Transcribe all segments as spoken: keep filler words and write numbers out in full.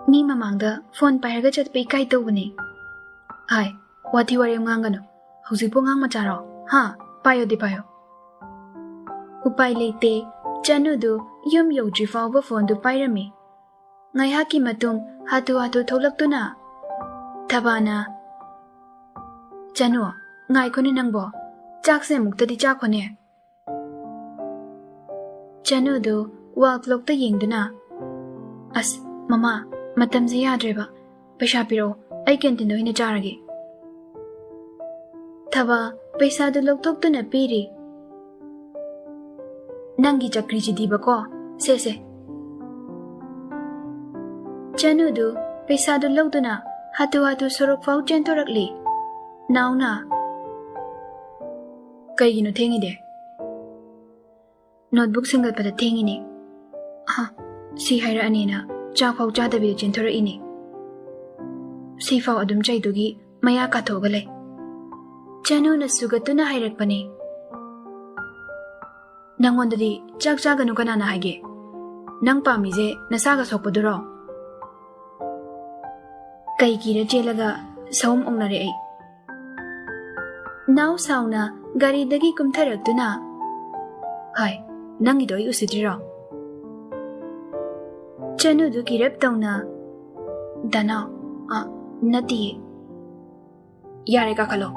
ꯃꯤ ꯃꯃꯥꯡꯗ ꯐꯣꯟ ꯄꯥꯏꯔꯒ ꯆꯠꯄ ꯏꯀꯥꯏ ꯇꯧꯕꯅꯦ꯫ ꯍꯥꯏ, ꯋꯥꯊꯤ ꯋꯥꯔꯦꯝ ꯉꯥꯡꯒꯅꯨ꯫ ꯍꯧꯖꯤꯛꯄꯨ ꯑꯉꯥꯡ ꯃꯆꯥꯔꯣ? ꯍꯥ? ꯄꯥꯏꯌꯣꯗꯤ ꯄꯥꯏꯌꯣ꯫ ꯎꯄꯥꯏ ꯂꯩꯇꯦ꯫ ꯆꯅꯨꯗꯨ ꯌꯨꯝ ꯌꯧꯗ꯭ꯔꯤ ꯐꯥꯎꯕ ꯐꯣꯟꯗꯨ ꯄꯥꯏꯔꯝꯃꯤ꯫ ꯉꯥꯏꯍꯥꯛꯀꯤ ꯃꯇꯨꯡ ꯍꯥꯊꯨ ꯍꯥꯊꯨ ꯊꯣꯛꯂꯛꯇꯨꯅ ꯊꯕꯥꯅ, "ꯆꯅꯨ, ꯉꯥꯏꯈꯣꯅꯦ ꯅꯪꯕꯣ, ꯆꯥꯛꯁꯦ ꯑꯃꯨꯛꯇꯗꯤ ꯆꯥꯈꯣꯅꯦ꯫" ꯆꯅꯨꯗꯨ ꯋꯥꯜ ꯀ꯭ꯂꯣꯛꯇ ꯌꯦꯡꯗꯨꯅ, "ꯑꯁ, ꯃꯃꯥ, ꯃꯇꯝꯁꯦ ꯌꯥꯗ꯭ꯔꯦꯕ꯫ ꯄꯩꯁꯥ ꯄꯤꯔꯛꯑꯣ, ꯑꯩ ꯀꯦꯟꯇꯤꯟꯗ ꯑꯣꯏꯅ ꯆꯥꯔꯒꯦ꯫" ꯊꯕꯥ ꯄꯩꯁꯥꯗꯨ ꯂꯧꯊꯣꯛꯇꯨꯅ ꯄꯤꯔꯤ꯫ "ꯅꯪꯒꯤ ꯆꯀ꯭ꯔꯤꯁꯤꯗꯤꯕꯀꯣ, ꯁꯦ, ꯁꯦ꯫" ꯆꯅꯨꯗꯨ ꯄꯩꯁꯥꯗꯨ ꯂꯧꯗꯨꯅ ꯍꯥꯊꯨ ꯍꯥꯊꯨ ꯁꯣꯔꯣꯛ ꯐꯥꯎ ꯆꯦꯟꯊꯣꯔꯛꯂꯤ꯫ ꯅꯥꯎꯅ, "ꯀꯩꯒꯤꯅꯣ ꯊꯦꯡꯉꯤꯗꯤ?" "ꯅꯣꯠꯕꯨꯛ ꯁꯤꯡꯒꯠꯄꯗ ꯊꯦꯡꯉꯤꯅꯦ꯫" "ꯍꯥ, ꯁꯤ ꯍꯥꯏꯔꯛꯑꯅꯤꯅ ꯆꯥꯛ ꯐꯥꯎ ꯆꯥꯗꯕꯤꯗ ꯆꯦꯟꯊꯣꯔꯛꯏꯅꯦ꯫ ꯁꯤꯐꯥꯎ ꯑꯗꯨꯝ ꯆꯩꯗꯨꯒꯤ ꯃꯌꯥ ꯀꯥꯊꯣꯛꯑꯒ ꯂꯩ꯫" ꯆꯅꯨꯅ ꯁꯨꯒꯠꯇꯨꯅ ꯍꯥꯏꯔꯛꯄꯅꯦ꯫ "ꯅꯪꯉꯣꯟꯗꯗꯤ ꯆꯥꯛ ꯆꯥꯒꯅꯨ ꯀꯅꯥꯅ ꯍꯥꯏꯒꯦ? ꯅꯪ ꯄꯥꯝꯃꯤꯁꯦ ꯅꯁꯥꯒ ꯁꯣꯛꯄꯗꯨꯔꯣ?" ꯀꯩ ꯀꯤꯔ ꯆꯦꯜꯂꯒ ꯁꯑꯣꯝ ꯑꯣꯛꯅꯔꯦ ꯑꯩ꯫ ꯅꯥꯎ ꯁꯥꯎꯅ ꯒꯥꯔꯤꯗꯒꯤ ꯀꯨꯝꯊꯔꯛꯇꯨꯅ, "ꯍꯥꯏ, ꯅꯪꯒꯤꯗꯣ ꯑꯩ ꯎꯁꯤꯠꯇ꯭ꯔꯤꯔꯣ?" ꯆꯅꯨꯗꯨ ꯀꯤꯔꯞ ꯇꯧꯅ, "ꯗꯅꯥꯎ, ꯑ, ꯅꯠꯇꯤꯌꯦ꯫" "ꯌꯥꯔꯦ, ꯀꯥꯈꯠꯂꯣ꯫"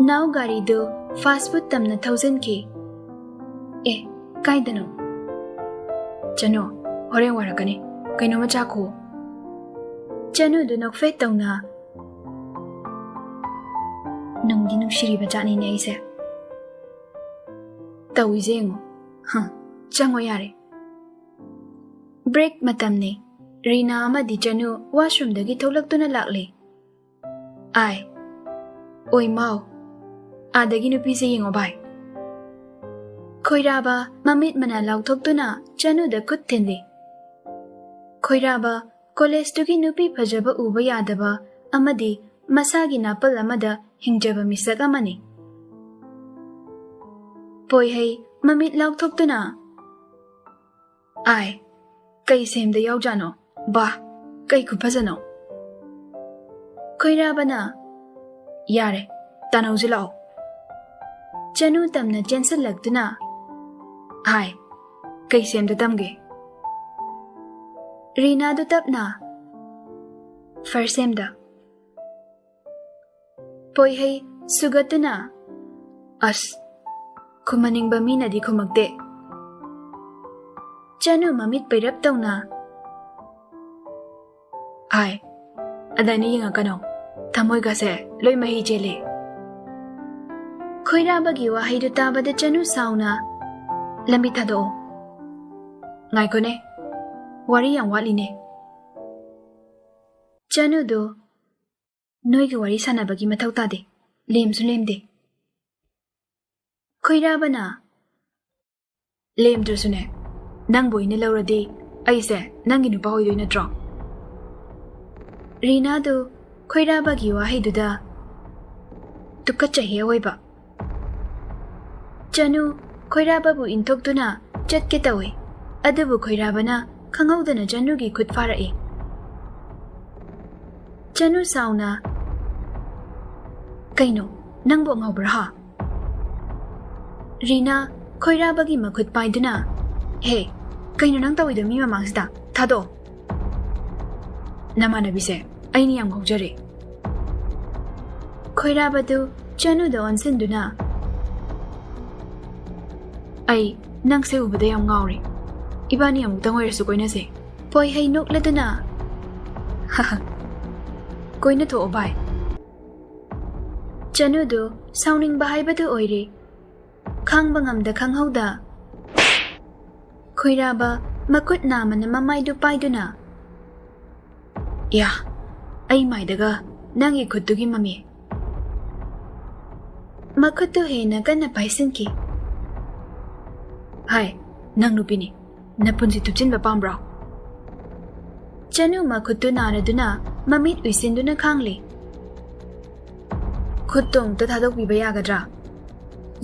ꯅꯥꯎ ꯒꯥꯔꯤꯗꯨ ꯐꯥꯁ ꯐꯨꯗ ꯇꯝꯅ ꯊꯧꯖꯤꯟꯈꯤ꯫ "ꯑꯦ, ꯀꯥꯏꯗꯅꯣ?" "ꯆꯅꯨ, ꯍꯣꯔꯦꯟ ꯋꯥꯔꯛꯀꯅꯤ, ꯀꯩꯅꯣꯝꯃ ꯆꯥꯈꯣ꯫" ꯆꯅꯨꯗꯨ ꯅꯣꯛꯐꯦꯠ ꯇꯧꯅ, "ꯅꯨꯡꯗꯤ ꯅꯨꯡꯁꯤꯔꯤꯕ ꯖꯥꯠꯅꯤꯅꯦ ꯑꯩꯁꯦ꯫ ꯇꯧꯏꯁꯦ ꯌꯦꯡꯉꯣ꯫ ꯍ, ꯆꯪꯉꯣ ꯌꯥꯔꯦ꯫" ꯕ꯭ꯔꯦꯛ ꯃꯇꯝꯅꯤ꯫ ꯔꯤꯅꯥ ꯑꯃꯗꯤ ꯆꯅꯨ ꯋꯥꯁꯔꯨꯝꯗꯒꯤ ꯊꯣꯛꯂꯛꯇꯨꯅ ꯂꯥꯛꯂꯤ꯫ "ꯑꯥꯏ, ꯑꯣꯏ ꯃꯥꯎ, ꯑꯥꯗꯒꯤ ꯅꯨꯄꯤꯁꯦ ꯌꯦꯡꯉꯣ ꯚꯥꯏ꯫" ꯈꯣꯏꯔꯥꯕ ꯃꯃꯤꯠ ꯃꯅꯥ ꯂꯥꯎꯊꯣꯛꯇꯨꯅ ꯆꯅꯨꯗ ꯈꯨꯠ ꯊꯤꯜꯂꯤ꯫ ꯈꯣꯏꯔꯥꯕ ꯀꯣꯂꯦꯖꯇꯨꯒꯤ ꯅꯨꯄꯤ ꯐꯖꯕ ꯎꯕ ꯌꯥꯗꯕ ꯑꯃꯗꯤ ꯃꯁꯥꯒꯤ ꯅꯥꯄꯜ ꯑꯃꯗ ꯍꯤꯡꯖꯕ ꯃꯤꯁꯛ ꯑꯃꯅꯤ꯫ ꯄꯣꯏꯍꯩ ꯃꯃꯤꯠ ꯂꯥꯎꯊꯣꯛꯇꯨꯅ, "ꯑꯥꯏ, "ꯀꯩ ꯁꯦꯝꯗ ꯌꯥꯎꯖꯥꯠꯅꯣ? ꯕꯥ, ꯀꯩ ꯈꯨꯐꯖꯅꯣ!" ꯈꯣꯏꯔꯥꯕꯅ, "ꯌꯥꯔꯦ, ꯇꯥꯟꯅꯧꯁꯤ ꯂꯥꯛꯑꯣ꯫" ꯆꯅꯨ ꯇꯝꯅ ꯆꯦꯟꯁꯤꯜꯂꯛꯇꯨꯅ, "ꯍꯥꯏ, ꯀꯩ ꯁꯦꯝꯗ ꯇꯝꯒꯦ?" ꯔꯤꯅꯥꯗꯨ ꯇꯞꯅ, "ꯐꯥꯔꯁ ꯁꯦꯝꯗ꯫" ꯄꯣꯏꯍꯩ ꯁꯨꯒꯠꯇꯨꯅ, "ꯑꯁ, ꯈꯨꯝꯍꯟꯅꯤꯡꯕ ꯃꯤꯅꯗꯤ ꯈꯨꯝꯃꯛꯇꯦ꯫" ꯆꯅꯨ ꯃꯃꯤꯠ ꯄꯩꯔꯞ ꯇꯧꯅ, "ꯍꯥꯏ, ꯑꯗꯥꯏꯅ ꯌꯦꯡꯉꯛꯀꯅꯣ, ꯊꯃꯣꯏꯒꯁꯦ ꯂꯣꯏ ꯃꯍꯤ ꯆꯦꯜꯂꯦ꯫" ꯈꯣꯏꯔꯥꯕꯒꯤ ꯋꯥꯍꯩꯗꯨ ꯇꯥꯕꯗ ꯆꯅꯨ ꯁꯥꯎꯅ, "ꯂꯝꯕꯤ ꯊꯥꯗꯣꯛꯑꯣ꯫" "ꯉꯥꯏꯈꯣꯅꯦ, ꯋꯥꯔꯤ ꯌꯥꯝ ꯋꯥꯠꯂꯤꯅꯦ꯫" ꯆꯅꯨꯗꯨ, "ꯅꯣꯏꯒ ꯋꯥꯔꯤ ꯁꯥꯟꯅꯕꯒꯤ ꯃꯊꯧ ꯇꯥꯗꯦ, ꯂꯦꯝꯁꯨ ꯂꯦꯝꯗꯦ꯫" ꯈꯣꯏꯔꯥꯕꯅ, "ꯂꯦꯝꯗ꯭ꯔꯁꯨꯅꯦ, ꯅꯪꯕꯨ ꯑꯩꯅ ꯂꯧꯔꯗꯤ ꯑꯩꯁꯦ ꯅꯪꯒꯤ ꯅꯨꯄꯥ ꯑꯣꯏꯗꯣꯏ ꯅꯠꯇ꯭ꯔꯣ?" ꯔꯤꯅꯥꯗꯨ ꯈꯣꯏꯔꯥꯕꯒꯤ ꯋꯥꯍꯩꯗꯨꯗ ꯇꯨꯀꯠꯆꯩꯍꯦ ꯑꯑꯣꯏꯕ꯫ ꯆꯅꯨ ꯈꯣꯏꯔꯥꯕꯕꯨ ꯏꯟꯊꯣꯛꯇꯨꯅ ꯆꯠꯀꯦ ꯇꯧꯏ, ꯑꯗꯨꯕꯨ ꯈꯣꯏꯔꯥꯕꯅ ꯈꯪꯍꯧꯗꯅ ꯆꯅꯨꯒꯤ ꯈꯨꯠ ꯐꯥꯔꯛꯏ꯫ ꯆꯅꯨ ꯁꯥꯎꯅ, "ꯀꯩꯅꯣ, ꯅꯪꯕꯨ ꯑꯉꯥꯎꯕ꯭ꯔꯥ ꯍꯥ?" ꯔꯤꯅꯥ ꯈꯣꯏꯔꯥꯕꯒꯤ ꯃꯈꯨꯠ ꯄꯥꯏꯗꯨꯅ, "ꯍꯦ, ꯀꯩꯅꯣ ꯅꯪ ꯇꯧꯏꯗꯣ ꯃꯤ ꯃꯃꯥꯡꯁꯤꯗ? ꯊꯥꯗꯣꯛꯑꯣ꯫ ꯅꯃꯥꯟꯅꯕꯤꯁꯦ ꯑꯩꯅ ꯌꯥꯝ ꯉꯥꯎꯖꯔꯦ꯫" ꯈꯣꯏꯔꯥꯕꯗꯨ ꯆꯅꯨꯗ ꯑꯣꯟꯁꯤꯟꯗꯨꯅ, "ꯑꯩ ꯅꯪꯁꯦ ꯎꯕꯗ ꯌꯥꯝ ꯉꯥꯎꯔꯦ꯫ ꯏꯕꯥꯅꯤ ꯑꯃꯨꯛꯇꯪ ꯑꯣꯏꯔꯁꯨ ꯀꯣꯏꯅꯁꯦ꯫" ꯄꯣꯏꯍꯩ ꯅꯣꯛꯂꯗꯨꯅ, "ꯍꯍ, ꯀꯣꯏꯅ ꯊꯣꯛꯑꯣ ꯚꯥꯏ꯫" ꯆꯅꯨꯗꯨ ꯁꯥꯎꯅꯤꯡꯕ ꯍꯥꯏꯕꯗꯨ ꯑꯣꯏꯔꯦ꯫ ꯈꯥꯡꯕ ꯉꯝꯗ ꯈꯪꯍꯧꯗ ꯈꯣꯏꯔꯥꯕ ꯃꯈꯨꯠ ꯅꯥꯝꯃꯅ ꯃꯃꯥꯏꯗꯨ ꯄꯥꯏꯗꯨꯅ, "ꯌꯥ, ꯑꯩ ꯃꯥꯏꯗꯒ ꯅꯪꯒꯤ ꯈꯨꯠꯇꯨꯒꯤ ꯃꯃꯤ꯫" ꯃꯈꯨꯠꯇꯨ ꯍꯦꯟꯅ ꯀꯟꯅ ꯄꯥꯏꯁꯤꯟꯈꯤ꯫ "ꯍꯥꯏ, ꯅꯪ ꯅꯨꯄꯤꯅꯤ, ꯅꯄꯨꯟꯁꯤ ꯊꯨꯞꯆꯤꯟꯕ ꯄꯥꯝꯕ꯭ꯔꯣ?" ꯆꯅꯨ ꯃꯈꯨꯠꯇꯨ ꯅꯥꯔꯗꯨꯅ ꯃꯃꯤꯠ ꯎꯏꯁꯤꯟꯗꯨꯅ ꯈꯥꯡꯂꯤ꯫ "ꯈꯨꯠꯇꯣ ꯑꯃꯨꯛꯇ ꯊꯥꯗꯣꯛꯄꯤꯕ ꯌꯥꯒꯗ꯭ꯔꯥ?"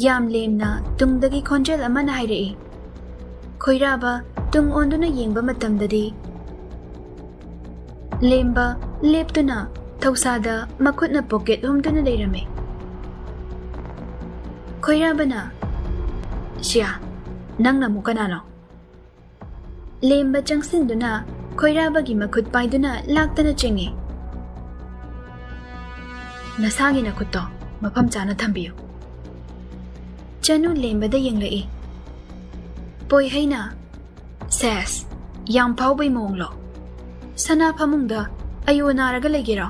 ꯌꯥꯝ ꯂꯦꯝꯅ ꯇꯨꯡꯗꯒꯤ ꯈꯣꯟꯖꯦꯜ ꯑꯃꯅ ꯍꯥꯏꯔꯛꯏ꯫ ꯈꯣꯏꯔꯥꯕ ꯇꯨꯡ ꯑꯣꯟꯗꯨꯅ ꯌꯦꯡꯕ ꯃꯇꯝꯗꯗꯤ, ꯂꯦꯝꯕ ꯂꯦꯞꯇꯨꯅ ꯊꯧꯁꯥꯗ ꯃꯈꯨꯠꯅ ꯄꯣꯀꯦꯠ ꯍꯨꯝꯗꯨꯅ ꯂꯩꯔꯝꯃꯤ꯫ ꯈꯣꯏꯔꯥꯕꯅ, "ꯁꯤꯌꯥ, ꯅꯪꯅ ꯑꯃꯨꯛ ꯀꯅꯥꯅꯣ?" ꯂꯦꯝꯕ ꯆꯪꯁꯤꯟꯗꯨꯅ ꯈꯣꯏꯔꯥꯕꯒꯤ ꯃꯈꯨꯠ ꯄꯥꯏꯗꯨꯅ ꯂꯥꯛꯇꯅ ꯆꯤꯡꯏ꯫ "ꯅꯁꯥꯒꯤ ꯅꯈꯨꯠꯇꯣ ꯃꯐꯝ ꯆꯥꯅ ꯊꯝꯕꯤꯌꯨ꯫" ꯆꯅꯨ ꯂꯦꯝꯕꯗ ꯌꯦꯡꯂꯛꯏ꯫ ꯄꯣꯏꯍꯩꯅ, "ꯁꯦꯁ, ꯌꯥꯝ ꯐꯥꯎꯕꯩ ꯃꯑꯣꯡꯂꯣ? ꯁꯅꯥ ꯐꯃꯨꯡꯗ ꯑꯌꯣ ꯅꯥꯔꯒ ꯂꯩꯒꯦꯔꯣ?"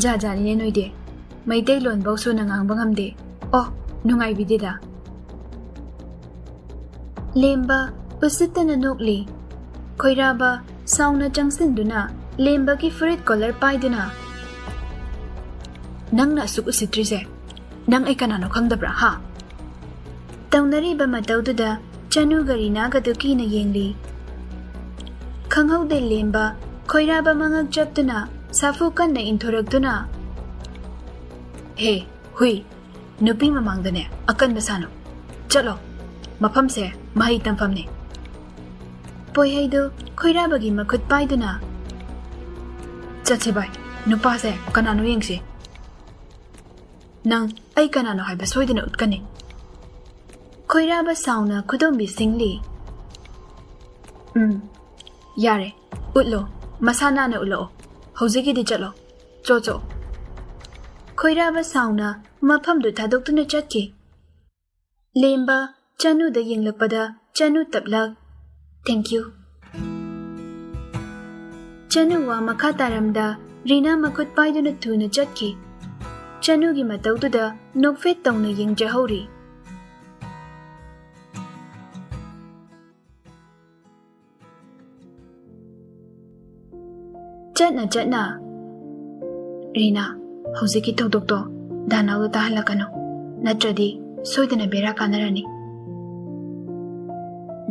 "ꯖꯥꯠ ꯖꯥꯠꯅꯤꯅꯦ ꯅꯣꯏꯗꯤ, ꯃꯩꯇꯩꯂꯣꯟꯐꯧ ꯁꯨꯅ ꯉꯥꯡꯕ ꯉꯝꯗꯦ꯫ ꯑꯣ, ꯅꯨꯡꯉꯥꯏꯕꯤꯗꯦꯗ꯫" ꯂꯦꯝꯕ ꯎꯁꯤꯠꯇꯅ ꯅꯣꯛꯂꯤ꯫ ꯈꯣꯏꯔꯥꯕ ꯁꯥꯎꯅ ꯆꯪꯁꯤꯟꯗꯨꯅ ꯂꯦꯝꯕꯒꯤ ꯐꯨꯔꯤꯠ ꯀꯣꯂꯔ ꯄꯥꯏꯗꯨꯅ, "ꯅꯪꯅ ꯑꯁꯨꯛ ꯎꯁꯤꯠꯇ꯭ꯔꯤꯁꯦ, ꯅꯪ ꯑꯩ ꯀꯅꯥꯅꯣ ꯈꯪꯗꯕ꯭ꯔꯥ, ꯍꯥ?" ꯇꯧꯅꯔꯤꯕ ꯃꯇꯧꯗꯨꯗ ꯆꯅꯨꯒ ꯔꯤꯅꯥꯒꯗꯨ ꯀꯤꯅ ꯌꯦꯡꯂꯤ꯫ ꯈꯪꯍꯧꯗꯦ ꯂꯦꯝꯕ ꯈꯣꯏꯔꯥꯕ ꯃꯉꯛ ꯆꯞꯇꯨꯅ ꯁꯥꯐꯨ ꯀꯟꯅ ꯏꯟꯊꯣꯔꯛꯇꯨꯅ, "ꯍꯦ, ꯍꯨꯏ, ꯅꯨꯄꯤ ꯃꯃꯥꯡꯗꯅꯦ ꯑꯀꯟꯕ ꯁꯥꯅꯨ꯫ ꯆꯠꯂꯣ, ꯃꯐꯝꯁꯦ ꯃꯍꯩ ꯇꯝꯐꯝꯅꯤ꯫" ꯄꯣꯏꯍꯩꯗꯨ ꯈꯣꯏꯔꯥꯕꯒꯤ ꯃꯈꯨꯠ ꯄꯥꯏꯗꯨꯅ, "ꯆꯠꯁꯦ ꯚꯥꯏ, ꯅꯨꯄꯥꯁꯦ ꯀꯅꯥꯅꯣ ꯌꯦꯡꯁꯤ꯫ ꯅꯪ ꯑꯩ ꯀꯅꯥꯅꯣ ꯍꯥꯏꯕ ꯁꯣꯏꯗꯅ ꯎꯠꯀꯅꯤ꯫" ꯈꯣꯏꯔꯥꯕ ꯁꯥꯎꯅ ꯈꯨꯗꯣꯝꯕꯤ ꯁꯤꯡꯂꯤ꯫ "ꯎꯝ, ꯌꯥꯔꯦ, ꯎꯠꯂꯣ, ꯃꯁꯥ ꯅꯥꯟꯅ ꯎꯠꯂꯛꯑꯣ꯫ ꯍꯧꯖꯤꯛꯀꯤꯗꯤ ꯆꯠꯂꯣ, ꯆꯣ ꯆꯣ꯫" ꯈꯣꯏꯔꯥꯕ ꯁꯥꯎꯅ ꯃꯐꯝꯗꯨ ꯊꯥꯗꯣꯛꯇꯨꯅ ꯆꯠꯈꯤ꯫ ꯂꯦꯝꯕ ꯆꯅꯨꯗ ꯌꯦꯡꯂꯛꯄꯗ ꯆꯅꯨ ꯇꯞꯂꯛ, "Thank you꯫" ꯆꯅꯨ ꯋꯥ ꯃꯈꯥ ꯇꯥꯔꯝꯗ ꯔꯤꯅꯥ ꯃꯈꯨꯠ ꯄꯥꯏꯗꯨꯅ ꯊꯨꯅ ꯆꯠꯈꯤ꯫ ꯆꯅꯨꯒꯤ ꯃꯇꯧꯗꯨꯗ ꯅꯣꯛꯐꯦꯠ ꯇꯧꯅ ꯌꯦꯡꯖꯍꯧꯔꯤ꯫ ꯆꯠꯅ ꯆꯠꯅ, "ꯔꯤꯅꯥ, ꯍꯧꯖꯤꯛꯀꯤ ꯊꯧꯗꯣꯛꯇꯣ ꯗꯥꯅꯥꯎꯗ ꯇꯥꯍꯜꯂꯛꯀꯅꯨ, ꯅꯠꯇ꯭ꯔꯗꯤ ꯁꯣꯏꯗꯅ ꯕꯦꯔꯥ ꯀꯥꯟꯅꯔꯅꯤ꯫"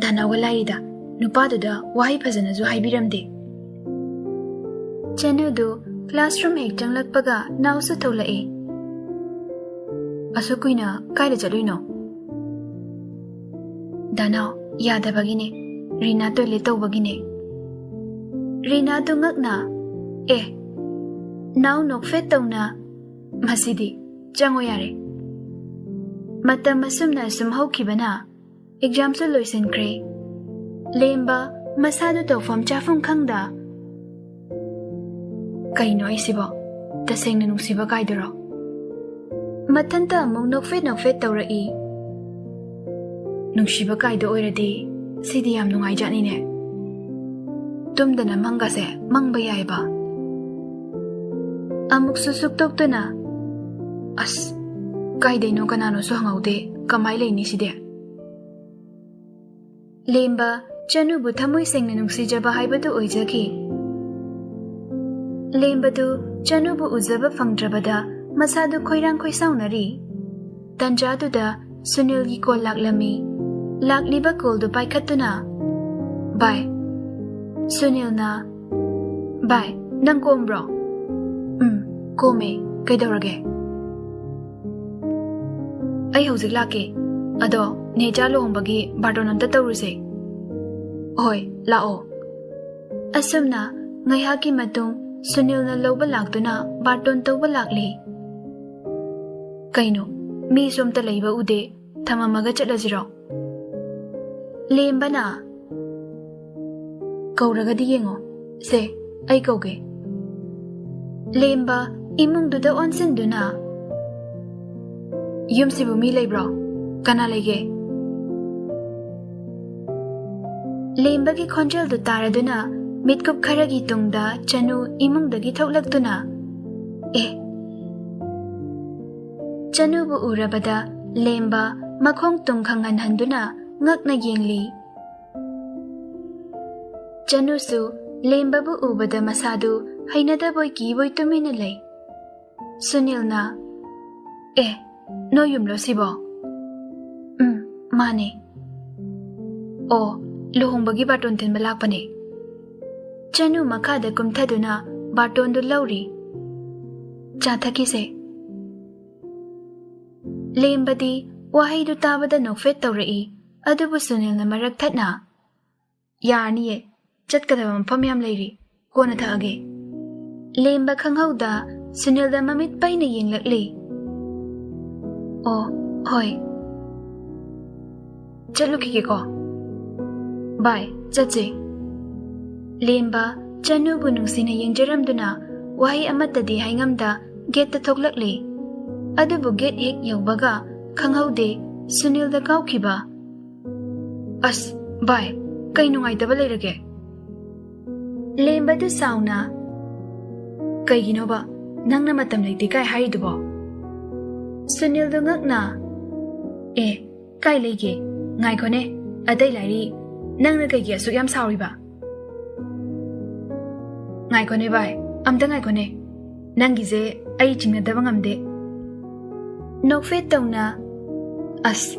ꯗꯥꯅꯥꯎꯒ ꯂꯥꯏꯔꯤꯗ, ꯅꯨꯄꯥꯗꯨꯗ ꯋꯥꯍꯩ ꯐꯖꯅꯁꯨ ꯍꯥꯏꯕꯤꯔꯝꯗꯦ꯫ ꯆꯅꯨꯗꯨ ꯀ꯭ꯂꯥꯁꯔꯨꯝ ꯍꯦꯛ ꯆꯪꯂꯛꯄꯒ ꯅꯥꯎꯁꯨ ꯊꯣꯛꯂꯛꯏ꯫ "ꯑꯁꯨꯛ ꯀꯨꯏꯅ ꯀꯥꯏꯗ ꯆꯠꯂꯨꯏꯅꯣ?" "ꯇꯥꯅꯥꯎ, ꯌꯥꯗꯕꯒꯤꯅꯦ꯫ ꯔꯤꯅꯥ ꯇꯣꯏꯂꯦꯠ ꯇꯧꯕꯒꯤꯅꯦ꯫" ꯔꯤꯅꯥꯗꯨ ꯉꯛꯅ, "ꯑꯦ, ꯅꯥꯎ ꯅꯣꯛꯐꯦꯠ ꯇꯧꯅ꯫ ꯃꯁꯤꯗꯤ, ꯆꯪꯉꯣ ꯌꯥꯔꯦ꯫" ꯃꯇꯝ ꯑꯁꯨꯝꯅ ꯑꯁꯨꯝ ꯍꯧꯈꯤꯕꯅ ꯑꯦꯛꯖꯥꯝꯁꯨ ꯂꯣꯏꯁꯤꯟꯈ꯭ꯔꯦ꯫ ꯂꯦꯝꯕ ꯃꯁꯥꯗꯨ ꯇꯧꯐꯝ ꯆꯥꯐꯝ ꯈꯪꯗ, "ꯀꯩꯅꯣ ꯑꯩꯁꯤꯕꯣ? ꯇꯁꯦꯡꯅ ꯅꯨꯡꯁꯤꯕ ꯀꯥꯏꯗꯨꯔꯣ?" ꯃꯊꯟꯇ ꯑꯃꯨꯛ ꯅꯣꯛꯐꯦꯠ ꯅꯣꯛꯐꯦꯠ ꯇꯧꯔꯛꯏ꯫ "ꯅꯨꯡꯁꯤꯕ ꯀꯥꯏꯗꯣ ꯑꯣꯏꯔꯗꯤ ꯁꯤꯗꯤ ꯌꯥꯝ ꯅꯨꯡꯉꯥꯏꯖꯥꯠꯅꯤꯅꯦ꯫ ꯇꯨꯝꯗꯅ ꯃꯪꯒꯁꯦ ꯃꯪꯕ ꯌꯥꯏꯕ꯫" ꯑꯃꯨꯛꯁꯨ ꯁꯨꯛꯇꯣꯛꯇꯨꯅ, "ꯑꯁ, ꯀꯥꯏꯗꯩꯅꯣ ꯀꯅꯥꯅꯣꯁꯨ ꯍꯪꯍꯧꯗꯦ, ꯀꯃꯥꯏ ꯂꯩꯅꯤ ꯁꯤꯗꯤ?" ꯂꯦꯝꯕ ꯆꯅꯨꯕꯨ ꯊꯃꯣꯏ ꯁꯦꯡꯅ ꯅꯨꯡꯁꯤꯖꯕ ꯍꯥꯏꯕꯗꯨ ꯑꯣꯏꯖꯈꯤ꯫ ꯂꯦꯝꯕꯗꯨ ꯆꯅꯨꯕꯨ ꯎꯖꯕ ꯐꯪꯗ꯭ꯔꯕꯗ ꯃꯁꯥꯗꯨ ꯈꯣꯏꯔꯥꯡ ꯈꯣꯏꯁꯥꯎꯅꯔꯤ꯫ ꯇꯟꯖꯥꯗꯨꯗ ꯁꯨꯅꯤꯜꯒꯤ ꯀꯣꯜ ꯂꯥꯛꯂꯝꯃꯤ꯫ ꯂꯥꯛꯂꯤꯕ ꯀꯣꯜꯗꯨ ꯄꯥꯏꯈꯠꯇꯨꯅ, "ꯚꯥꯏ꯫" ꯁꯨꯅꯤꯜꯅ, "ꯚꯥꯏ, ꯅꯪ ꯀꯣꯝꯕ꯭ꯔꯣ?" "ꯎꯝ, ꯀꯣꯝꯃꯦ꯫ ꯀꯩꯗꯧꯔꯒꯦ?" "ꯑꯩ ꯍꯧꯖꯤꯛ ꯂꯥꯛꯀꯦ꯫ ꯑꯗꯣ ꯅꯦꯆꯥ ꯂꯨꯍꯣꯡꯕꯒꯤ ꯕꯥꯔꯇꯣꯟ ꯑꯝꯇ ꯇꯧꯔꯨꯁꯦ꯫" "ꯍꯣꯏ, ꯂꯥꯛꯑꯣ꯫" ꯑꯁꯨꯝꯅ ꯉꯥꯏꯍꯥꯛꯀꯤ ꯃꯇꯨꯡ ꯁꯨꯅꯤꯜꯅ ꯂꯧꯕ ꯂꯥꯛꯇꯨꯅ ꯕꯥꯔꯇꯣꯟ ꯇꯧꯕ ꯂꯥꯛꯂꯤ꯫ "ꯀꯩꯅꯣ, ꯃꯤꯁꯨ ꯑꯝꯇ ꯂꯩꯕ ꯎꯗꯦ, ꯊꯝꯃꯝꯃꯒ ꯆꯠꯂꯁꯤꯔꯣ?" ꯂꯦꯝꯕꯅ, "ꯀꯧꯔꯒꯗꯤ ꯌꯦꯡꯉꯣ꯫ ꯁꯦ, ꯑꯩ ꯀꯧꯒꯦ꯫" ꯂꯦꯝꯕ ꯏꯃꯨꯡꯗꯨꯗ ꯑꯣꯟꯁꯤꯟꯗꯨꯅ, "ꯌꯨꯝꯁꯤꯕꯨ ꯃꯤ ꯂꯩꯕ꯭ꯔꯣ? ꯀꯅꯥ ꯂꯩꯒꯦ?" ꯂꯦꯝꯕꯒꯤ ꯈꯣꯟꯖꯦꯜꯗꯨ ꯇꯥꯔꯗꯨꯅ ꯃꯤꯠꯀꯨꯞ ꯈꯔꯒꯤ ꯇꯨꯡꯗ ꯆꯅꯨ ꯏꯃꯨꯡꯗꯒꯤ ꯊꯣꯛꯂꯛꯇꯨꯅ, "ꯑꯦ!" ꯆꯅꯨꯕꯨ ꯎꯔꯕꯗ ꯂꯦꯝꯕ ꯃꯈꯣꯡ ꯇꯨꯝ ꯈꯪꯍꯟꯍꯟꯗꯨꯅ ꯉꯛꯅ ꯌꯦꯡꯂꯤ꯫ ꯆꯅꯨꯁꯨ ꯂꯦꯝꯕꯕꯨ ꯎꯕꯗ ꯃꯁꯥꯗꯨ ꯍꯩꯅꯗꯕꯣꯏ ꯀꯤꯕꯣꯏ ꯇꯨꯃꯤꯟꯅ ꯂꯩ꯫ ꯁꯨꯅꯤꯜꯅ, "ꯑꯦ, ꯅꯣꯏ ꯌꯨꯝꯂꯣ ꯁꯤꯕꯣ?" "ꯎꯝ, ꯃꯥꯅꯦ꯫" "ꯑꯣ, ꯂꯨꯍꯣꯡꯕꯒꯤ ꯕꯥꯔꯇꯣꯟ ꯊꯤꯟꯕ ꯂꯥꯛꯄꯅꯦ꯫" ꯆꯅꯨ ꯃꯈꯥꯗ ꯀꯨꯝꯊꯗꯨꯅ ꯕꯥꯔꯇꯣꯟꯗꯨ ꯂꯧꯔꯤ꯫ "ꯆꯥ ꯊꯛꯈꯤꯁꯦ꯫" ꯂꯦꯝꯕꯗꯤ ꯋꯥꯍꯩꯗꯨ ꯇꯥꯕꯗ ꯅꯣꯛꯐꯦꯠ ꯇꯧꯔꯛꯏ꯫ ꯑꯗꯨꯕꯨ ꯁꯨꯅꯤꯜꯅ ꯃꯔꯛ ꯊꯠꯅ, "ꯌꯥꯔꯅꯤꯌꯦ, ꯆꯠꯀꯗꯕ ꯃꯐꯝ ꯌꯥꯝ ꯂꯩꯔꯤ, ꯀꯣꯟꯅ ꯊꯛꯑꯒꯦ꯫" ꯂꯦꯝꯕ ꯈꯪꯍꯧꯗ ꯁꯨꯅꯤꯜꯗ ꯃꯃꯤꯠ ꯄꯩꯅ ꯌꯦꯡꯂꯛꯂꯤ꯫ "ꯑꯣ, ꯍꯣꯏ꯫ ꯆꯠꯂꯨꯈꯤꯒꯦꯀꯣ꯫ ꯕꯥꯏ, ꯆꯠꯁꯦ꯫" ꯂꯦꯝꯕ ꯆꯅꯨꯕꯨ ꯅꯨꯡꯁꯤꯅ ꯌꯦꯡꯖꯔꯝꯗꯨꯅ ꯋꯥꯍꯩ ꯑꯃꯠꯇꯗꯤ ꯍꯥꯏꯉꯝꯗ ꯒꯦꯠꯇ ꯊꯣꯛꯂꯛꯂꯦ꯫ ꯑꯗꯨꯕꯨ ꯒꯦꯠ ꯍꯦꯛ ꯌꯧꯕꯒ ꯈꯪꯍꯧꯗꯦ ꯁꯨꯅꯤꯜꯗ ꯀꯥꯎꯈꯤꯕ꯫ "ꯑꯁ, ꯕꯥꯏ, ꯀꯩ ꯅꯨꯡꯉꯥꯏꯇꯕ ꯂꯩꯔꯒꯦ?" ꯂꯦꯝꯕꯗꯨ ꯁꯥꯎꯅ, "ꯀꯩꯒꯤꯅꯣꯕ ꯅꯪꯅ ꯃꯇꯝ ꯂꯩꯇꯦ ꯀꯥꯏ ꯍꯥꯏꯔꯤꯗꯨꯕꯣ?" ꯁꯨꯅꯤꯜꯗꯨ ꯉꯛꯅ, "ꯑꯦ, ꯀꯥꯏ ꯂꯩꯒꯦ? ꯉꯥꯏꯈꯣꯅꯦ, ꯑꯇꯩ ꯂꯥꯏꯔꯤ, ꯅꯪꯅ ꯀꯩꯒꯤ ꯑꯁꯨꯛ ꯌꯥꯝ ꯁꯥꯎꯔꯤꯕ?" "ꯉꯥꯏꯈꯣꯅꯦ ꯚꯥꯏ, ꯑꯝꯇ ꯉꯥꯏꯈꯣꯅꯦ꯫ ꯅꯪꯒꯤꯁꯦ ꯑꯩ ꯆꯤꯡꯅꯗꯕ ꯉꯝꯗꯦ꯫" ꯅꯣꯛꯐꯦꯠ ꯇꯧꯅ, "ꯑꯁ,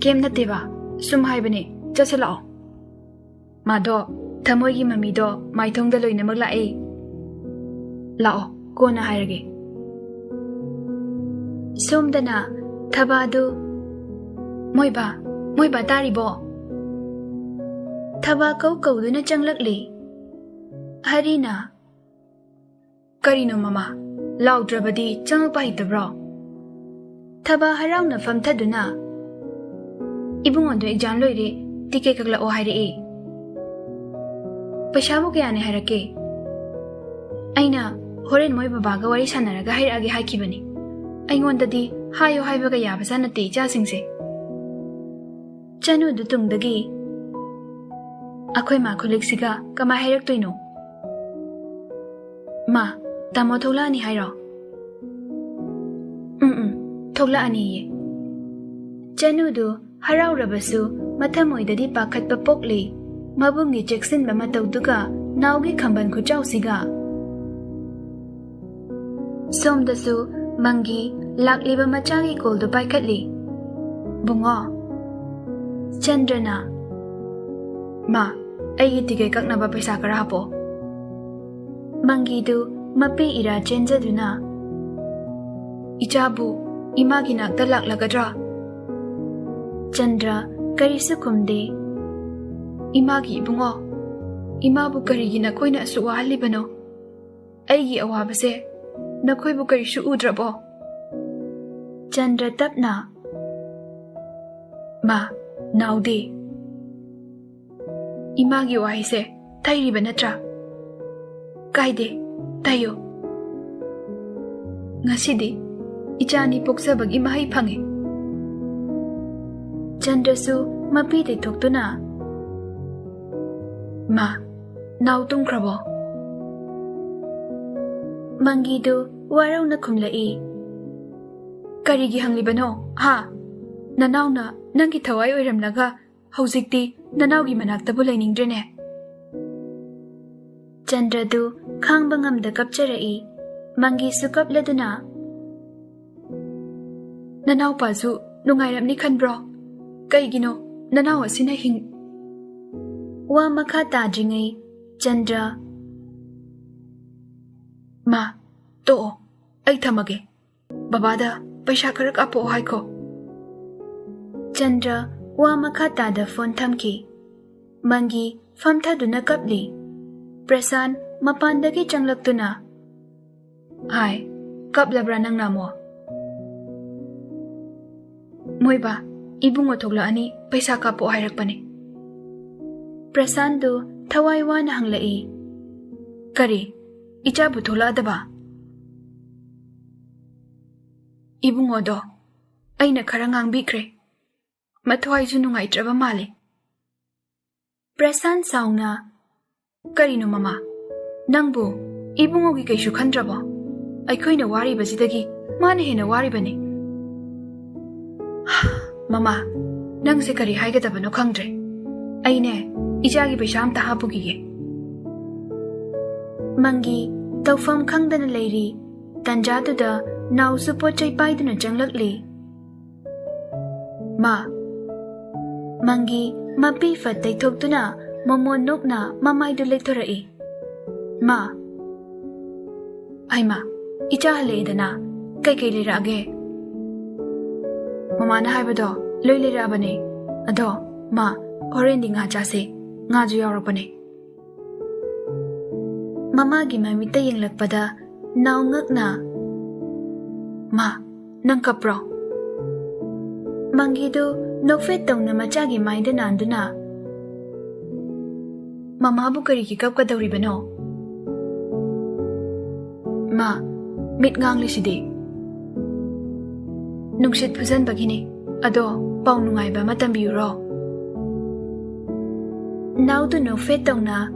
ꯀꯩꯝ ꯅꯠꯇꯦꯕ, ꯁꯨꯝ ꯍꯥꯏꯕꯅꯦ, ꯆꯠꯁꯦ ꯂꯥꯛꯑꯣ꯫" "ꯃꯥꯗꯣ, ꯊꯃꯣꯏꯒꯤ ꯃꯃꯤꯗꯣ ꯃꯥꯏꯊꯣꯡꯗ ꯂꯣꯏꯅꯃꯛ ꯂꯥꯛꯑꯦ꯫ ꯂꯥꯛꯑꯣ, ꯀꯣꯟꯅ ꯍꯥꯏꯔꯒꯦ꯫" ꯁꯣꯝꯗꯅ ꯊꯕꯥꯗꯨ, "ꯃꯣꯏꯕꯥ, ꯃꯣꯏꯕꯥ ꯇꯥꯔꯤꯕꯣ?" ꯊꯕꯥ ꯀꯧ ꯀꯧꯗꯨꯅ ꯆꯪꯂꯛꯂꯤ꯫ ꯍꯔꯤꯅ, "ꯀꯔꯤꯅꯣ ꯃꯃꯥ, ꯂꯥꯎꯗ꯭ꯔꯕꯗꯤ ꯆꯪꯉꯛꯄ ꯍꯩꯇꯕ꯭ꯔꯣ?" ꯊꯕꯥ ꯍꯔꯥꯎꯅ ꯐꯝꯊꯗꯨꯅ, "ꯏꯕꯨꯡꯉꯣꯗꯣ ꯑꯦꯛꯖꯥꯝ ꯂꯣꯏꯔꯦ, ꯇꯤꯀꯦꯠ ꯀꯛꯂꯛꯑꯣ ꯍꯥꯏꯔꯛꯑꯦ꯫" "ꯄꯩꯁꯥꯕꯨ ꯀꯌꯥꯅꯦ ꯍꯥꯏꯔꯛꯀꯦ?" "ꯑꯩꯅ ꯍꯣꯔꯦꯟ ꯃꯣꯏ ꯕꯕꯥꯒ ꯋꯥꯔꯤ ꯁꯥꯟꯅꯔꯒ ꯍꯥꯏꯔꯛꯑꯒꯦ ꯍꯥꯏꯈꯤꯕꯅꯤ꯫ ꯑꯩꯉꯣꯟꯗꯗꯤ ꯍꯥꯏꯌꯣ ꯍꯥꯏꯕꯒ ꯌꯥꯕꯖꯥꯠ ꯅꯠꯇꯦ ꯏꯆꯥꯁꯤꯡꯁꯦ꯫" ꯆꯅꯨꯗꯨ ꯇꯨꯡꯗꯒꯤ, "ꯑꯩꯈꯣꯏ ꯃꯥ ꯈꯨꯂꯤꯛꯁꯤꯒ ꯀꯃꯥꯏ ꯍꯥꯏꯔꯛꯇꯣꯏꯅꯣ?" "ꯃꯥ, ꯇꯥꯃꯣ ꯊꯣꯛꯂꯛꯑꯅꯤ ꯍꯥꯏꯔꯣ?" "ꯎꯝ, ꯎꯝ, ꯊꯣꯛꯂꯛꯑꯅꯤꯌꯦ꯫" ꯆꯅꯨꯗꯨ ꯍꯔꯥꯎꯔꯕꯁꯨ ꯃꯊꯃꯣꯏꯗꯗꯤ ꯄꯥꯈꯠꯄ ꯄꯣꯛꯂꯤ꯫ ꯃꯕꯨꯡꯒꯤ ꯆꯦꯛꯁꯤꯟꯕ ꯃꯇꯧꯗꯨꯒ ꯅꯥꯎꯒꯤ ꯈꯝꯕꯟ ꯈꯨꯆꯥꯎꯁꯤꯒ꯫ ꯁꯣꯝꯗꯁꯨ ꯃꯪꯒꯤ ꯂꯥꯛꯂꯤꯕ ꯃꯆꯥꯒꯤ ꯀꯣꯜꯗꯨ ꯄꯥꯏꯈꯠꯂꯤ꯫ "ꯕꯨꯡꯉꯣ꯫" ꯆꯟꯗ꯭ꯔꯅ, "ꯃꯥ, ꯑꯩꯒꯤ ꯇꯤꯀꯦꯠ ꯀꯛꯅꯕ ꯄꯩꯁꯥ ꯈꯔ ꯍꯥꯞꯄꯣ꯫" ꯃꯪꯒꯤꯗꯨ ꯃꯄꯤ ꯏꯔꯥ ꯆꯦꯟꯖꯗꯨꯅ, "ꯏꯆꯥꯕꯨ ꯏꯃꯥꯒꯤ ꯅꯥꯛꯇ ꯂꯥꯛꯂꯒꯗ꯭ꯔꯥ?" ꯆꯟꯗ꯭ꯔ ꯀꯔꯤꯁꯨ ꯈꯨꯝꯗꯦ꯫ "ꯏꯃꯥꯒꯤ ꯏꯕꯨꯡꯉꯣ, ꯏꯃꯥꯕꯨ ꯀꯔꯤꯒꯤ ꯅꯈꯣꯏꯅ ꯑꯁꯨꯛ ꯋꯥꯍꯜꯂꯤꯕꯅꯣ? ꯑꯩꯒꯤ ꯑꯋꯥꯕꯁꯦ ꯅꯈꯣꯏꯕꯨ ꯀꯔꯤꯁꯨ ꯎꯗ꯭ꯔꯕꯣ?" ꯆꯟꯗ꯭ꯔ ꯇꯞꯅ, "ꯃꯥ, ꯅꯥꯎꯗꯦ꯫ ꯏꯃꯥꯒꯤ ꯋꯥꯍꯩꯁꯦ ꯊꯩꯔꯤꯕ ꯅꯠꯇ꯭ꯔꯥ?" "ꯀꯥꯏꯗꯦ, ꯊꯩꯌꯨ꯫ ꯉꯁꯤꯗꯤ ꯏꯆꯥꯅꯤ ꯄꯣꯛꯆꯕꯒꯤ ꯃꯍꯩ ꯐꯪꯉꯤ꯫" ꯆꯟꯗ꯭ꯔꯁꯨ ꯃꯄꯤ ꯇꯩꯊꯣꯛꯇꯨꯅ, "ꯃꯥ, ꯅꯥꯎ ꯇꯨꯝꯈ꯭ꯔꯕꯣ?" ꯃꯪꯒꯤꯗꯨ ꯋꯥꯔꯧꯅ ꯈꯨꯝꯂꯛꯏ꯫ "ꯀꯔꯤꯒꯤ ꯍꯪꯂꯤꯕꯅꯣ, ꯍꯥ? ꯅꯅꯥꯎꯅ ꯅꯪꯒꯤ ꯊꯋꯥꯏ ꯑꯣꯏꯔꯝꯂꯒ ꯍꯧꯖꯤꯛꯇꯤ ꯅꯅꯥꯎꯒꯤ ꯃꯅꯥꯛꯇꯕꯨ ꯂꯩꯅꯤꯡꯗ꯭ꯔꯦꯅꯦ?" ꯆꯟꯗ꯭ꯔꯗꯨ ꯈꯥꯡꯕ ꯉꯝꯗ ꯀꯞꯆꯔꯛꯏ꯫ ꯃꯪꯒꯤꯁꯨ ꯀꯞꯂꯗꯨꯅ, "ꯅꯅꯥꯎꯄꯥꯁꯨ ꯅꯨꯡꯉꯥꯏꯔꯝꯅꯤ ꯈꯟꯕ꯭ꯔꯣ? ꯀꯩꯒꯤꯅꯣ ꯅꯅꯥꯎ ꯑꯁꯤꯅ ꯍꯤꯡ-" ꯋꯥ ꯃꯈꯥ ꯇꯥꯗ꯭ꯔꯤꯉꯩ ꯆꯟꯗ꯭ꯔ, "ꯃꯥ, ꯇꯣꯛꯑꯣ, ꯑꯩ ꯊꯝꯃꯒꯦ꯫ ꯕꯕꯥꯗ ꯄꯩꯁꯥ ꯈꯔ ꯀꯥꯞꯄꯛꯑꯣ ꯍꯥꯏꯈꯣ꯫" ꯆꯟꯗ꯭ꯔ ꯋꯥ ꯃꯈꯥ ꯇꯥꯗ ꯐꯣꯟ ꯊꯝꯈꯤ꯫ ꯃꯪꯒꯤ ꯐꯝꯊꯗꯨꯅ ꯀꯞꯂꯤ꯫ ꯄ꯭ꯔꯁꯥꯟ ꯃꯄꯥꯟꯗꯒꯤ ꯆꯪꯂꯛꯇꯨꯅ, "ꯍꯥꯏ, ꯀꯞꯂꯕ꯭ꯔꯥ ꯅꯪꯅ ꯑꯃꯨꯛ?" "ꯃꯣꯏꯕꯥ, ꯏꯕꯨꯡꯉꯣ ꯊꯣꯛꯂꯛꯑꯅꯤ, ꯄꯩꯁꯥ ꯀꯥꯞꯄꯛꯑꯣ ꯍꯥꯏꯔꯛꯄꯅꯦ꯫" ꯄ꯭ꯔꯁꯥꯟꯗꯨ ꯊꯋꯥꯏ ꯋꯥꯅ ꯍꯪꯂꯛꯏ, "ꯀꯔꯤ? ꯏꯆꯥꯕꯨ ꯊꯣꯛꯂꯛꯑꯗꯕ?" "ꯏꯕꯨꯡꯉꯣꯗꯣ ꯑꯩꯅ ꯈꯔ ꯉꯥꯡꯕꯤꯈ꯭ꯔꯦ꯫ ꯃꯊ꯭ꯋꯥꯏꯁꯨ ꯅꯨꯡꯉꯥꯏꯇ꯭ꯔꯕ ꯃꯥꯜꯂꯦ꯫" ꯄ꯭ꯔꯁꯥꯟ ꯁꯥꯎꯅ, "ꯀꯔꯤꯅꯣ ꯃꯃꯥ? ꯅꯪꯕꯨ ꯏꯕꯨꯡꯉꯣꯒꯤ ꯀꯩꯁꯨ ꯈꯟꯗ꯭ꯔꯕꯣ? ꯑꯩꯈꯣꯏꯅ ꯋꯥꯔꯤꯕꯁꯤꯗꯒꯤ ꯃꯥꯅ ꯍꯦꯟꯅ ꯋꯥꯔꯤꯕꯅꯤ꯫" "ꯃꯃꯥ, ꯅꯪꯁꯦ ꯀꯔꯤ ꯍꯥꯏꯒꯗꯕꯅꯣ ꯈꯪꯗ꯭ꯔꯦ꯫ ꯑꯩꯅꯦ, ꯏꯆꯥꯒꯤ ꯄꯩꯁꯥ ꯑꯝꯇ ꯍꯥꯞꯄꯨꯈꯤꯒꯦ꯫" ꯃꯪꯒꯤ ꯇꯧꯐꯝ ꯈꯪꯗꯅ ꯂꯩꯔꯤ꯫ ꯇꯟꯖꯥꯗꯨꯗ ꯅꯥꯎꯁꯨ ꯄꯣꯠ ꯆꯩ ꯄꯥꯏꯗꯨꯅ ꯆꯪꯂꯛꯂꯤ꯫ "ꯃꯥ꯫" ꯃꯪꯒꯤ ꯃꯄꯤ ꯐꯠ ꯇꯩꯊꯣꯛꯇꯨꯅ ꯃꯃꯣꯟ ꯅꯣꯛꯅ ꯃꯃꯥꯏꯗꯨ ꯂꯦꯛꯊꯣꯔꯛꯏ꯫ "ꯃꯥ꯫" "ꯍꯩꯃꯥ, ꯏꯆꯥ ꯍꯜꯂꯛꯑꯦꯗꯅ, ꯀꯩꯀꯩ ꯂꯩꯔꯛꯑꯒꯦ?" "ꯃꯃꯥꯅ ꯍꯥꯏꯕꯗꯣ ꯂꯣꯏ ꯂꯩꯔꯛꯑꯕꯅꯦ꯫ ꯑꯗꯣ, ꯃꯥ, ꯍꯣꯔꯦꯟꯗꯤ ꯉꯥ ꯆꯥꯁꯦ꯫ ꯉꯥꯁꯨ ꯌꯥꯎꯔꯛꯄꯅꯦ꯫ ꯃꯃꯥꯒꯤ ꯃꯃꯤꯠꯇ ꯌꯦꯡꯂꯛꯄꯗ ꯅꯥꯎ ꯉꯛꯅ, "ꯃꯥ, ꯅꯪ ꯀꯞꯄ꯭ꯔꯣ?" ꯃꯪꯒꯤꯗꯨ ꯅꯣꯛꯐꯦꯠ ꯇꯧꯅ ꯃꯆꯥꯒꯤ ꯃꯥꯏꯗ ꯅꯥꯟꯗꯨꯅ, "ꯃꯃꯥꯕꯨ ꯀꯔꯤꯒꯤ ꯀꯞꯀꯗꯧꯔꯤꯕꯅꯣ?" "ꯃꯥ, ꯃꯤꯠ ꯉꯥꯡꯂꯤꯁꯤꯗꯤ?" "ꯅꯨꯡꯁꯤꯠ ꯐꯨꯖꯟꯕꯒꯤꯅꯤ꯫ ꯑꯗꯣ, ꯄꯥꯎ ꯅꯨꯡꯉꯥꯏꯕ ꯑꯃ ꯇꯝꯕꯤꯌꯨꯔꯣ?" ꯅꯥꯎꯗꯨ ꯅꯣꯛꯐꯦꯠ ꯇꯧꯅ,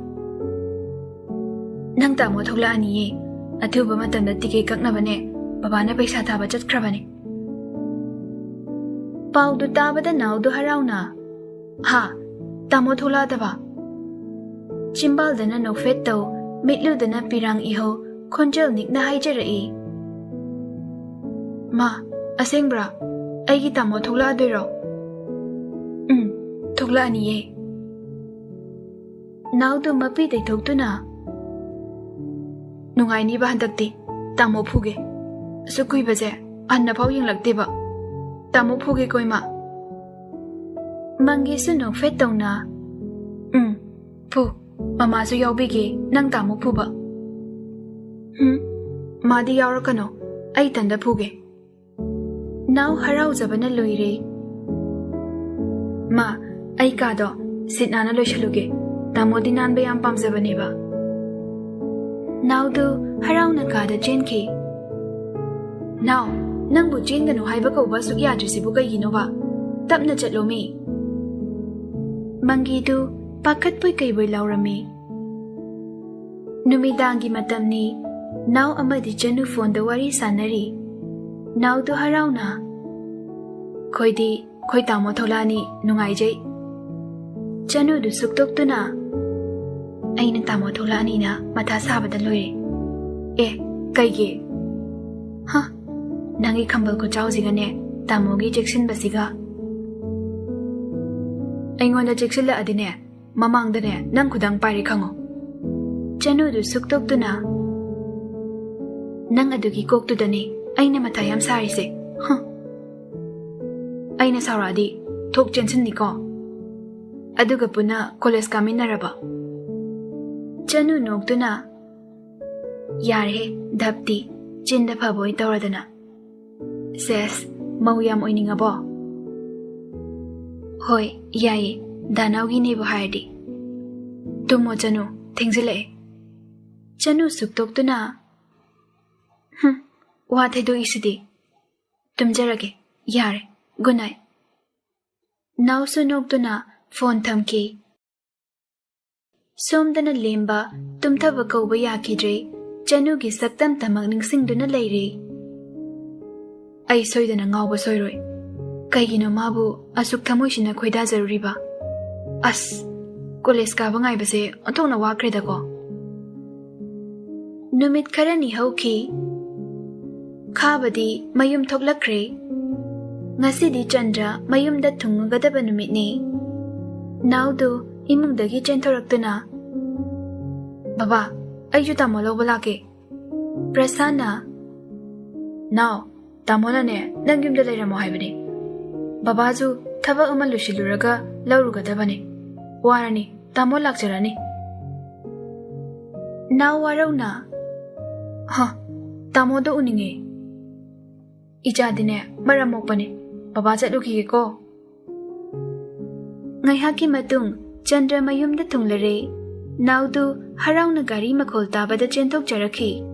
"ꯅꯪ ꯇꯥꯃꯣ ꯊꯣꯛꯂꯛꯑꯅꯤꯌꯦ꯫ ꯑꯊꯨꯕ ꯃꯇꯝꯗ ꯇꯤꯀꯦꯠ ꯀꯛꯅꯕꯅꯦ ꯕꯕꯥꯅ ꯄꯩꯁꯥ ꯊꯥꯕ ꯆꯠꯈ꯭ꯔꯕꯅꯦ꯫" ꯄꯥꯎꯗꯨ ꯇꯥꯕꯗ ꯅꯥꯎꯗꯨ ꯍꯔꯥꯎꯅ, "ꯍꯥ? ꯇꯥꯃꯣ ꯊꯣꯛꯂꯛꯑꯗꯕ?" ꯆꯤꯝꯕꯥꯜꯗꯅ ꯅꯣꯛꯐꯦꯠ ꯇꯧ, ꯃꯤꯠꯂꯨꯗꯅ ꯄꯤꯔꯥꯡ ꯏꯍꯧ, ꯈꯣꯟꯖꯦꯜ ꯅꯤꯛꯅ ꯍꯥꯏꯖꯔꯛꯏ, "ꯃꯥ, ꯑꯁꯦꯡꯕ꯭ꯔꯥ? ꯑꯩꯒꯤ ꯇꯥꯃꯣ ꯊꯣꯛꯂꯛꯑꯗꯣꯏꯔꯣ?" "ꯎꯝ, ꯊꯣꯛꯂꯛꯑꯅꯤꯌꯦ꯫" ꯅꯥꯎꯗꯨ ꯃꯄꯤ ꯇꯩꯊꯣꯛꯇꯨꯅ, "ꯅꯨꯡꯉꯥꯏꯅꯤꯕ ꯍꯟꯗꯛꯇꯤ꯫ ꯇꯥꯃꯣ ꯐꯨꯒꯦ꯫ ꯑꯁꯨꯛ ꯀꯨꯏꯕꯁꯦ ꯍꯟꯅꯐꯥꯎ ꯌꯦꯡꯂꯛꯇꯦꯕ꯫ ꯇꯥꯃꯣ ꯐꯨꯒꯦ ꯀꯣꯏꯃ꯫" ꯃꯪꯒꯤꯁꯨ ꯅꯣꯛꯐꯦꯠ ꯇꯧꯅ, "ꯎꯝ, ꯐꯨ꯫ ꯃꯃꯥꯁꯨ ꯌꯥꯎꯕꯤꯒꯦ ꯅꯪ ꯇꯥꯃꯣ ꯐꯨꯕ꯫" "ꯍꯨꯝ, ꯃꯥꯗꯤ ꯌꯥꯎꯔꯛꯀꯅꯣ꯫ ꯑꯩ ꯏꯊꯟꯗ ꯐꯨꯒꯦ꯫" ꯅꯥꯎ ꯍꯔꯥꯎꯖꯕꯅ ꯂꯣꯏꯔꯦ꯫ "ꯃꯥ, ꯑꯩ ꯀꯥꯗꯣ ꯁꯤꯠ ꯅꯥꯟꯅ ꯂꯣꯏꯁꯜꯂꯨꯒꯦ꯫ ꯇꯥꯃꯣꯗꯤ ꯅꯥꯟꯕ ꯌꯥꯝ ꯄꯥꯝꯖꯕꯅꯦꯕ꯫" ꯅꯥꯎꯗꯨ ꯍꯔꯥꯎꯅ ꯀꯥꯗ ꯆꯦꯟꯈꯤ꯫ "ꯅꯥꯎ, ꯅꯪꯕꯨ ꯆꯦꯟꯒꯅꯨ ꯍꯥꯏꯕ ꯀꯧꯕ ꯑꯁꯨꯛ ꯌꯥꯗ꯭ꯔꯤꯁꯤꯕꯨ ꯀꯩꯒꯤꯅꯣꯕ? ꯇꯞꯅ ꯆꯠꯂꯣꯃꯤ꯫" ꯃꯪꯒꯤꯗꯨ ꯄꯥꯈꯠꯄꯣꯏ ꯀꯩꯕꯣꯏ ꯂꯥꯎꯔꯝꯃꯤ꯫ ꯅꯨꯃꯤꯗꯥꯡꯒꯤ ꯃꯇꯝꯅꯤ꯫ ꯅꯥꯎ ꯑꯃꯗꯤ ꯆꯅꯨ ꯐꯣꯟꯗ ꯋꯥꯔꯤ ꯁꯥꯟꯅꯔꯤ꯫ ꯅꯥꯎꯗꯨ ꯍꯔꯥꯎꯅ, "ꯑꯩꯈꯣꯏꯗꯤ ꯑꯩꯈꯣꯏ ꯇꯥꯃꯣ ꯊꯣꯛꯂꯛꯑꯅꯤ, ꯅꯨꯡꯉꯥꯏꯖꯩ꯫" ꯆꯅꯨꯗꯨ ꯁꯨꯛꯇꯣꯛꯇꯨꯅ, "ꯑꯩꯅ ꯇꯥꯃꯣ ꯊꯣꯛꯂꯛꯑꯅꯤꯅ ꯃꯊꯥ ꯁꯥꯕꯗ ꯂꯣꯏꯔꯦ꯫" "ꯑꯦ, ꯀꯩꯒꯤ?" "ꯍ, ꯅꯪꯒꯤ ꯈꯝꯕꯜ ꯈꯨꯆꯥꯎꯁꯤꯒꯅꯦ, ꯇꯥꯃꯣꯒꯤ ꯆꯦꯛꯁꯤꯟꯕꯁꯤꯒ꯫" "ꯑꯩꯉꯣꯟꯗ ꯆꯦꯛꯁꯤꯜꯂꯛꯑꯗꯤꯅꯦ, ꯃꯃꯥꯡꯗꯅꯦ ꯅꯪ ꯈꯨꯗꯥꯡ ꯄꯥꯏꯔꯦ ꯈꯪꯉꯣ꯫" ꯆꯅꯨꯗꯨ ꯁꯨꯛꯇꯣꯛꯇꯨꯅ, "ꯅꯪ ꯑꯗꯨꯒꯤ ꯀꯣꯛꯇꯨꯗꯅꯦ ꯑꯩꯅ ꯃꯊꯥ ꯌꯥꯝ ꯁꯥꯔꯤꯁꯦ꯫ ꯍ, ꯑꯩꯅ ꯁꯥꯎꯔꯛꯑꯗꯤ ꯊꯣꯛ ꯆꯦꯟꯁꯤꯟꯅꯤꯀꯣ꯫ ꯑꯗꯨꯒ ꯄꯨꯟꯅ ꯀꯣꯂꯦꯖ ꯀꯥꯃꯤꯟꯅꯔꯕ?" ꯆꯅꯨ ꯅꯣꯛꯇꯨꯅ, "ꯌꯥꯔꯦꯍꯦ, ꯙꯞꯇꯤ, ꯆꯤꯟꯗ ꯐꯕ ꯑꯣꯏ ꯇꯧꯔꯗꯅ꯫ ꯁꯦꯁ, ꯃꯧ ꯌꯥꯝ ꯑꯣꯏꯅꯤꯡꯉꯕꯣ?" "ꯍꯣꯏ, ꯌꯥꯏꯌꯦ, ꯗꯥꯅꯥꯎꯒꯤꯅꯦꯕꯨ ꯍꯥꯏꯔꯗꯤ꯫ ꯇꯨꯝꯃꯣ ꯆꯅꯨ, ꯊꯦꯡꯖꯤꯜꯂꯛꯑꯦ꯫" ꯆꯅꯨ ꯁꯨꯛꯇꯣꯛꯇꯨꯅ, "ꯍꯨꯝ, ꯋꯥ ꯊꯩꯗꯣꯛꯏꯁꯤꯗꯤ꯫ ꯇꯨꯝꯖꯔꯒꯦ, ꯌꯥꯔꯦ, ꯒꯨꯗ ꯅꯥꯏꯠ꯫" ꯅꯥꯎꯁꯨ ꯅꯣꯛꯇꯨꯅ ꯐꯣꯟ ꯊꯝꯈꯤ꯫ ꯁꯣꯝꯗꯅ ꯂꯦꯝꯕ, ꯇꯨꯝꯊꯕ ꯀꯧꯕ ꯌꯥꯈꯤꯗ꯭ꯔꯦ꯫ ꯆꯅꯨꯒꯤ ꯁꯛꯇꯝꯇꯃꯛ ꯅꯤꯡꯁꯤꯡꯗꯨꯅ ꯂꯩꯔꯦ꯫ ꯑꯩ ꯁꯣꯏꯗꯅ ꯉꯥꯎꯕ ꯁꯣꯏꯔꯣꯏ꯫ ꯀꯩꯒꯤꯅꯣ ꯃꯥꯕꯨ ꯑꯁꯨꯛ ꯊꯃꯣꯏꯁꯤꯅ ꯈꯣꯏꯗꯥꯖꯔꯨꯔꯤꯕ? ꯑꯁ, ꯀꯣꯂꯦꯖ ꯀꯥꯕ ꯉꯥꯏꯕꯁꯦ ꯑꯣꯟꯊꯣꯛꯅ ꯋꯥꯈ꯭ꯔꯦꯗꯀꯣ꯫ ꯅꯨꯃꯤꯠ ꯈꯔꯅꯤ ꯍꯧꯈꯤ꯫ ꯈꯥꯕꯗꯤ ꯃꯌꯨꯝ ꯊꯣꯛꯂꯛꯈ꯭ꯔꯦ꯫ ꯉꯁꯤꯗꯤ ꯆꯟꯗ꯭ꯔ ꯃꯌꯨꯝꯗ ꯊꯨꯡꯉꯒꯗꯕ ꯅꯨꯃꯤꯠꯅꯤ꯫ ꯅꯥꯎꯗꯨ ꯏꯃꯨꯡꯗꯒꯤ ꯆꯦꯟꯊꯣꯔꯛꯇꯨꯅ, "ꯕꯕꯥ, ꯑꯩꯁꯨ ꯇꯥꯃꯣ ꯂꯧꯕ ꯂꯥꯛꯀꯦ꯫" ꯄ꯭ꯔꯁꯥꯟꯅ, "ꯅꯥꯎ, ꯇꯥꯃꯣꯅꯅꯦ ꯅꯪ ꯌꯨꯝꯗ ꯂꯩꯔꯝꯃꯣ ꯍꯥꯏꯕꯅꯦ꯫ ꯕꯕꯥꯁꯨ ꯊꯕꯛ ꯑꯃ ꯂꯣꯏꯁꯤꯜꯂꯨꯔꯒ ꯂꯧꯔꯨꯒꯗꯕꯅꯦ꯫ ꯋꯥꯔꯅꯤ, ꯇꯥꯃꯣ ꯂꯥꯛꯆꯔꯅꯤ꯫" ꯅꯥꯎ ꯋꯥꯔꯧꯅ, "ꯍ, ꯇꯥꯃꯣꯗꯣ ꯎꯅꯤꯡꯉꯦ꯫" "ꯏꯆꯥꯗꯤꯅꯦ ꯃꯔꯝ ꯃꯣꯛꯄꯅꯦ꯫ ꯕꯕꯥ ꯆꯠꯂꯨꯈꯤꯒꯦꯀꯣ꯫" ꯉꯥꯏꯍꯥꯛꯀꯤ ꯃꯇꯨꯡ ꯆꯟꯗ꯭ꯔ ꯃꯌꯨꯝꯗ ꯊꯨꯡꯂꯔꯦ꯫ ꯅꯥꯎꯗꯨ ꯍꯔꯥꯎꯅ ꯒꯥꯔꯤ ꯃꯈꯣꯜ ꯇꯥꯕꯗ ꯆꯦꯟꯊꯣꯛꯆꯔꯛꯈꯤ꯫